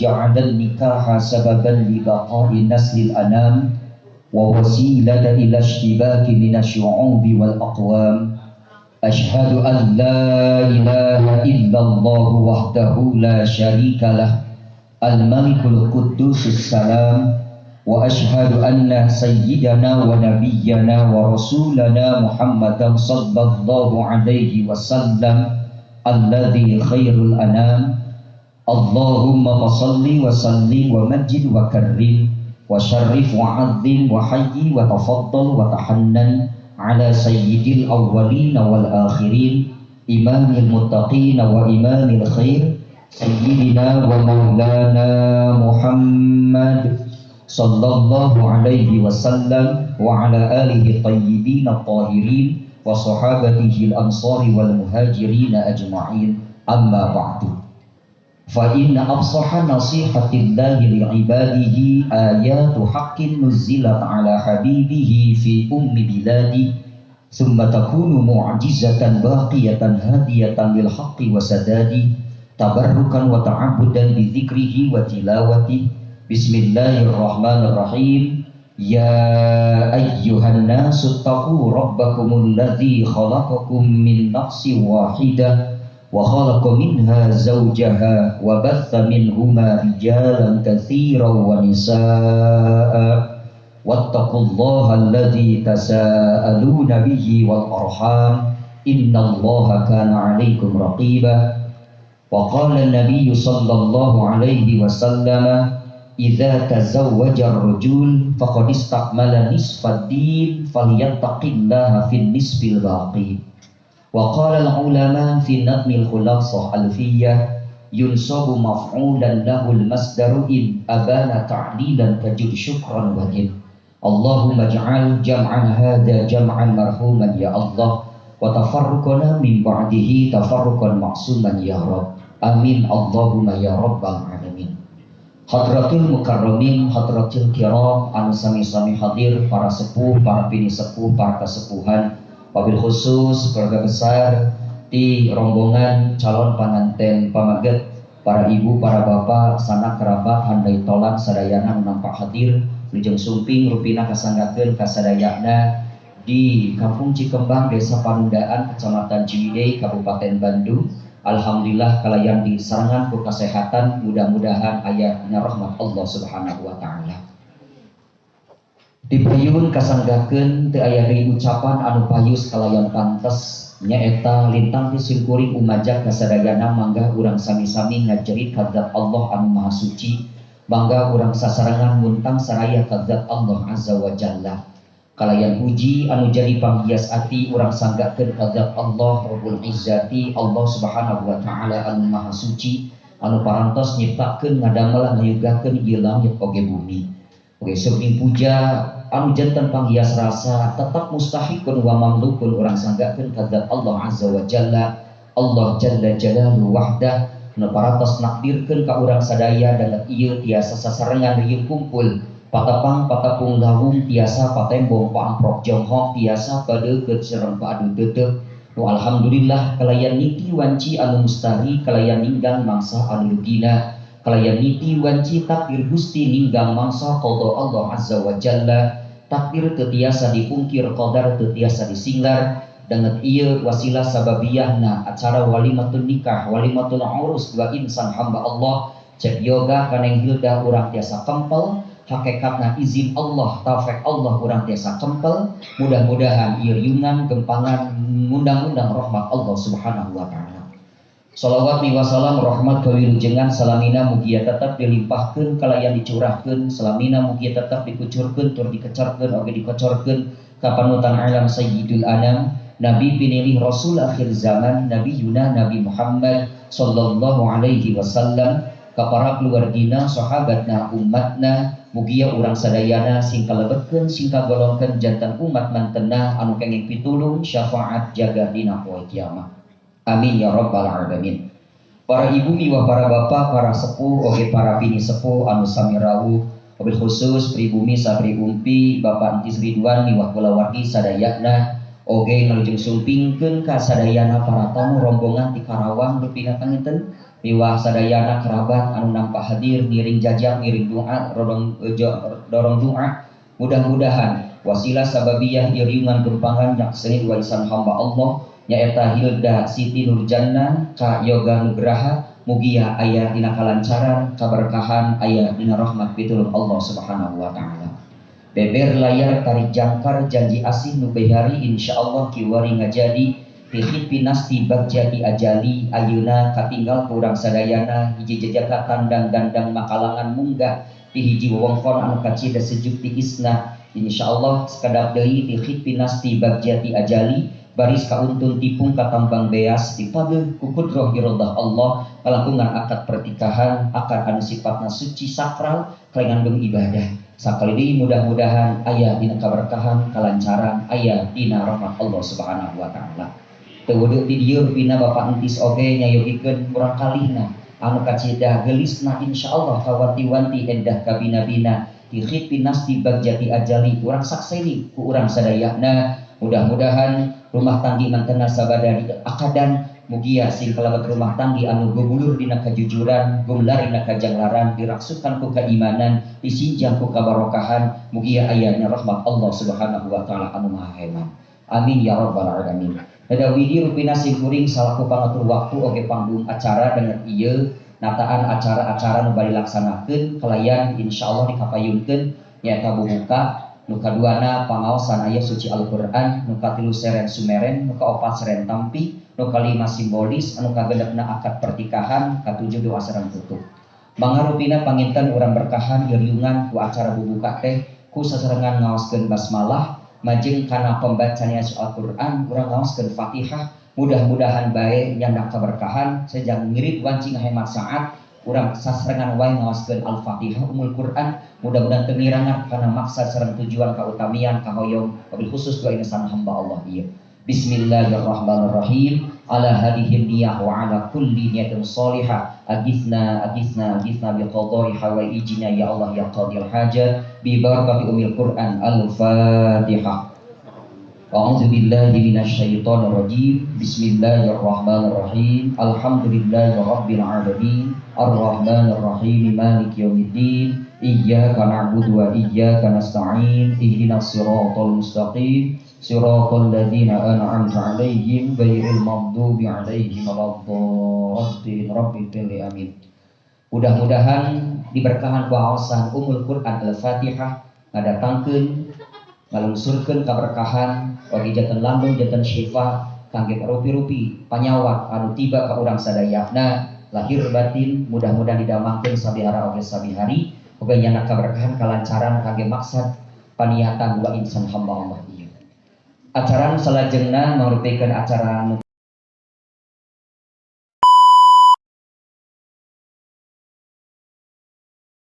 ja'ala an-nikaha sababan li baqa'i naslil anam wa wasilatan ila ishtibaki minasy-syu'ubi wal aqwam. Ashhadu an la ilaha illallah wahdahu la syarika lah al-malikul quddusus salam wa ashhadu anna sayyidana wa nabiyyana wa rasulana Muhammadan sallallahu alaihi wasallam alladhi khairul anam. Allahumma salli wa sallim wa majid wa karrim wa syarrif wa azim wa hayyi wa tafaddal wa tahannan ala sayyidil awwalin wal akhirin imamil muttaqin wa imamil khair sayyidina wa maulana Muhammad sallallahu alaihi wasallam wa ala alihi tayyibin at-tahirin wa sahabatihi al-ansari wal muhajirin ajma'in. Amma ba'du. Fa inna afsaha nasihatillahi li'ibadihi ayatu haqqin nuzzilat ala habibihi fi ummi biladi thumma takunu mu'jizatan baqiyatan hadiyatan lil haqqi wa sadadi tabarrukan wa ta'abbudan bi dzikrihi wa tilawati. Bismillahirrahmanirrahim. Ya ayyuhan nasu taqu rabbakumul ladzi khalaqakum min nafsin wahidah wa khalaqa minha zawjaha wa batha minhuma rijalan katsiran wa nisaa wattaqullaha alladzi tasaaluna bihi wal arham innallaha kana 'alaikum raqiba. Wa qala an-nabiy sallallahu alaihi wasallam idza tazawwaja ar-rajul faqad istakmala nisfad din falyattaqillaha fin nisfil baqi. Wa qala al-ulama fi nadmil khulasah alfiyah yunsabu maf'ulan lahu al-masdaru in abana ta'lilan tajid syukran wa din. Allahumma ij'al jam'an hadha jam'an marhuman ya Allah wa tafarruqana min ba'dihi tafarruqan ma'suman ya Rabb. Amin Allahumma ya Rabbal alamin. Hadratul mukarramin, hadratul kiram, anu sami-sami hadir, para sepuh, para pini sepuh, para kesepuhan, wabil khusus keluarga besar di rombongan calon panganten pamaget, para ibu, para bapak, sanak kerabat, handai tolan sadayana nampak hadir, wilujeng sumping rupina kasanggakeun kasadayana di Kampung Cikembang, Desa Panundaan, Kecamatan Ciwidey, Kabupaten Bandung. Alhamdulillah kalayan di sarangan ku kesehatan, mudah-mudahan aya dina rahmat Allah Subhanahu wa taala. Dipayun kasanggakeun teu aya deui ucapan anu payus kalayan pantes nyaeta lintang ti simkuring umajak kasadayana mangga urang sami-sami ngajerit ka zat Allah anu maha suci, mangga urang sasarengan muntang saraya ka zat Allah azza wa jalla. Kalayan puji anu jadi panghias ati urang sanggakeun ka zat Allah Rabbul Izzati, Allah Subhanahu wa taala anu maha suci anu parantos nyiptakeun ngadamel ngayugakeun ieu langit oge bumi. Oge saking puja anu janten panghias rasa tetap mustahikun wa mamlukun urang sanggakeun ka zat Allah azza wa jalla, Allah jalla jalaluhu wahdah nu parantos nakdirkeun ka urang sadaya danget ieu tiasa sasarengan rieu kumpul patapang patapung lawung tiasa patembong paamprok jonghok tiasa padeukeut sareng paadu tetep. Nu alhamdulillah kalayan niti wanci anu mustari kalayan ninggang mangsa anu lugina kalayan niti wanci takdir Gusti ninggang mangsa qada Allah azza wa jalla. Takdir teu tiasa dipungkir, qadar teu tiasa disinglar. Danget ieu wasilah sababiyahna acara walimatun nikah, walimatul urus dua insan hamba Allah cek yoga kaneng hilda urang tiasa kempel. Hakikatna izin Allah, taufik Allah urang tiasa kempel. Mudah-mudahan ieu riungan gempangan ngundang-undang rahmat Allah Subhanahu wa taala. Salawat mi wasalam rahmat kawilujengan salamina mugia tetap dilimpahkeun kalayan dicurahkeun, salamina mugia tetap dikucurkeun tur dikecarkeun oge dikocorkeun ka panutan alam sayyidul anam, nabi pinilih rasul akhir zaman, nabi Yuna Nabi Muhammad sallallahu alaihi wasallam, ka para keluargina, sahabatna, umatna, mugia urang sadayana sing kalebetkeun sing kagolongkeun jantan umat mantena anu kenging pitulung syafaat jaga dina poe kiamat. Amin ya rabbal alamin. Para ibu miwah para bapak, para sepuh oge para pini sepuh anu sami rawuh, wabil khusus pribumi sabri umpi Bapak Entis Ridwan miwah kulawargi sadayana oge ngalujeng sumpingkeun ka sadayana para tamu rombongan di Karawang rupina panginten Miwah sadayana kerabat anu nampak hadir ngiring jajak ngiring doa dorong doa. Mudah-mudahan wasilah sababiyah iriungan gempangan nyakseni warisan hamba Allah nyaeta Hilda Siti Nurjannah ka Yoga Nugraha mugia aya dina kalancaran kaberkahan aya dina rahmat pitulung Allah Subhanahu wa taala. Beber layar tarik jangkar janji asih nu behari insyaallah kiwari ngajadi tihit pinasti bagjati ajali ayeuna katinggal ku urang sadayana hiji jejaka kandang gandang makalangan munggah di hiji wewengkon anu kacida sejuk ti isna insyaallah sakedap deui tihit pinasti bagjati ajali baris kauntun tipung katambang beas dipageuh ku kudroh irodah Allah kalangkungan akad pertikahan akad anu sifatna suci sakral kalengandung ibadah. Sakali deui mudah-mudahan aya dina kaberkahan kalancaran aya dina rahmat Allah Subhanahu wa taala. Teu weudeuk ti dieu rupina Bapak Entis oge nyayogikeun murang kalihna anu kacida geulisna insyaallah kawanti-wanti endah kabina-bina tihit pinasti bagjati ajali urang sakseni ku urang sadayana. Mudah-mudahan rumah tanggi mantena sabada di akadan mugia sing kalebet rumah tanggi anu gumulur dina kajujuran gumlar dina kajanglaran diraksukan ku keimanan disinjang ku kabarokahan mugia ayana rahmat Allah Subhanahu wa taala anu maha hebat. Amin ya rabbal alamin. Dada widi rupina simkuring salaku pangatur waktu oge panggung acara dengan ieu nataan acara-acara nu bari laksanakeun kalayan insyaallah dikapayunkeun nyaeta bubuka nu kaduana pangaosan ayat suci Al-Qur'an, nu katilu seren sumeren, nu kaopat seren tampi, nu kalima simbolis, anu kagenepna akad pertikahan, katujuh doa sareng tutup. Mangarupina panginten urang berkahan iriungan ku acara bubuka teh ku sasarengan ngaoskeun basmalah, majeng kana pembacaan ayat Al-Qur'an, urang ngaoskeun Fatihah, mudah-mudahan bae nyandak kaberkahan, sejang ngirit wanci ngahemat saat urang sasarengan wae ngaoskeun Al-Fatihah Ummul Quran, mudah-mudahan tengirangan kana maksad sareng tujuan kautamian kahoyong wabil khusus doa insan hamba Allah ieu. Bismillahirrahmanirrahim. Ala hadhihi niyah wa ala kulli niyatin shalihah. Agithna agithna agithna bi qada'i hawaijina ya Allah ya qadil hajat bi barakati ummil Quran. Al-Fatihah. A'udzu billahi minasyaitonir rajim. Bismillahirrahmanirrahim. Alhamdulillahi rabbil alamin. Arrahmanir rahim. Maliki yaumiddin. Iyyaka na'budu wa iyyaka nasta'in. Ihdinas siratal mustaqim. Siratal ladzina an'amta 'alaihim ghairil maghdubi 'alaihim waladdallin. Rabbil amin. Mudah-mudahan diberkahan ku aosan Ummul Quran Al-Fatihah ngadatangkeun ngalungsurkeun kaberkahan oge janten landung janten syifa kangge rupi-rupi panyawat anu tiba ka urang sadayana lahir batin mudah-mudahan didamangkeun sabihara oge sabihari oge nyana kaberkahan kalancaran kangge maksad paniatan dua insan hamba Allah ieu. Acara nu salajengna mangrupikeun acara nu